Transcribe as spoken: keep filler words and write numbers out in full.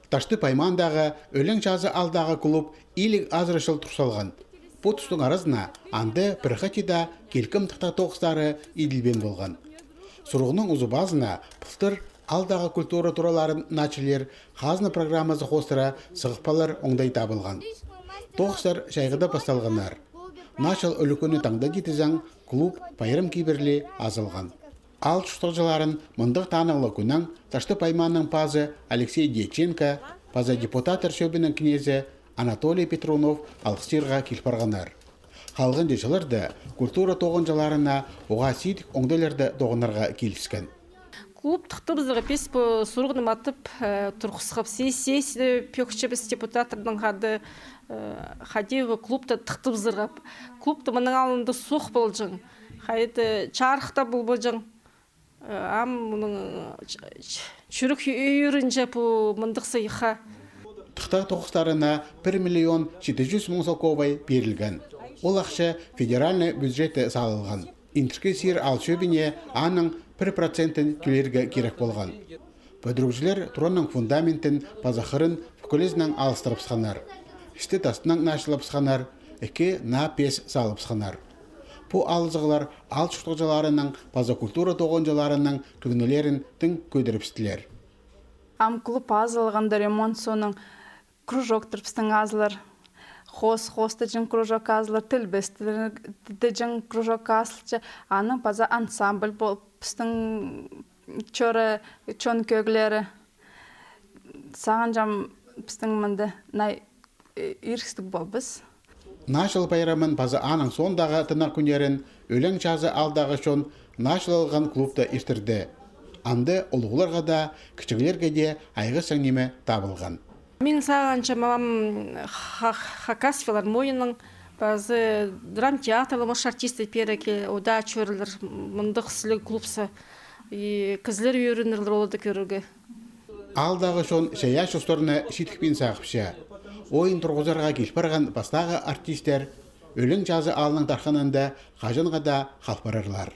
Таштып аймаандағы Ӧлең Чазы аалдағы клуб илиг азыра чыл тур салған. Пу тустың аразына анда пір хати даа килкім тыхтағ тоғыстары иділбеен полған. Сурығның узы пазына пылтыр аалдағы культура тураларын наачылир хазна программазы хоостыра сығыпхалар оңдай табылған. Тоғыстар чайғыда пасталғаннар. Наачыл ӱлӱкӱні таңда тидізең, клуб пайрам кибірли азылған. Аал чуртағҷыларын мындағ танығлығ кӱннең Таштып аймааның пазы Алексей Дьяченко паза депутаттар чӧбінің кнезі Анатолий Петрунов алғыстирға кил парғаннар. Халғанҷы чылларда культура тоғынҷыларына уғаа сидік оңдайларда тоғынарға киліскен. Клуб тыхтыбызарға піс пу сурығны матап, э, турғысхабыс, сес-, сессия пӧкчебіс депутаттарнаң хада, э, хайди клубты тыхтыбызарға. Клубты мының алнында суғ полҷаң, хайди чарых та полбаҷаң. Э, ам мының, э, ч-, ч-, чӱрек ю-, ӱрінче пу мындағ сыйыхха. Тыхтағ тоғыстарына пір миллион читі чӱс муң салковай пирілген. Ол ахча федеральный бюджетте салылған. Индіркі Сир аал чӧбіне аның пір процентін тӧлирге кирек полған. Пӱдірігҷілер туранның фундаментін паза хырын пӱкӱлезінең алыстырыбысханнар. Істі тастынаң наачылабысханнар, ікі наа пес салыбысханнар. Пу алызығлар аал чуртағҷыларының паза культура тоғынҷыларының кӧңнілерін тың кӧдірібістілер. Ам клуб азылғанда, ремонт соонаң, кружоктар пістің азылар. Хоос, хоостаҷаң кружок азылар, тілбестеҷең кружок азылча. Анаң паза ансамбль пол пістің чӧре, чон кӧглері. Сағынчам, пістің мында най, э, ирістіг полбас. Наачыл пайрамын паза аның соондағы тынағ кӱннерін Ӧлең Чазы аалдағы чон наачылалған клубта иртірді. Анда улуғларға даа, кічіглерге дее айғасчаң ниме табылған. Мин сағынчам, ам ха-, хакас филармонияның паза драмтеатрның, может, артисті пеер киліп, одаа чӧрерлер мындағ сіліг клубсар. И кізілер ӧрінерлер оларды кӧрерге. Аалдағы чон чайаачы устарны читікпин сағыпча. Ойын турғызарға кил парған пастағы артисттер Ӧлең Чазы аалның тархынында хаҷанға даа хал парарлар.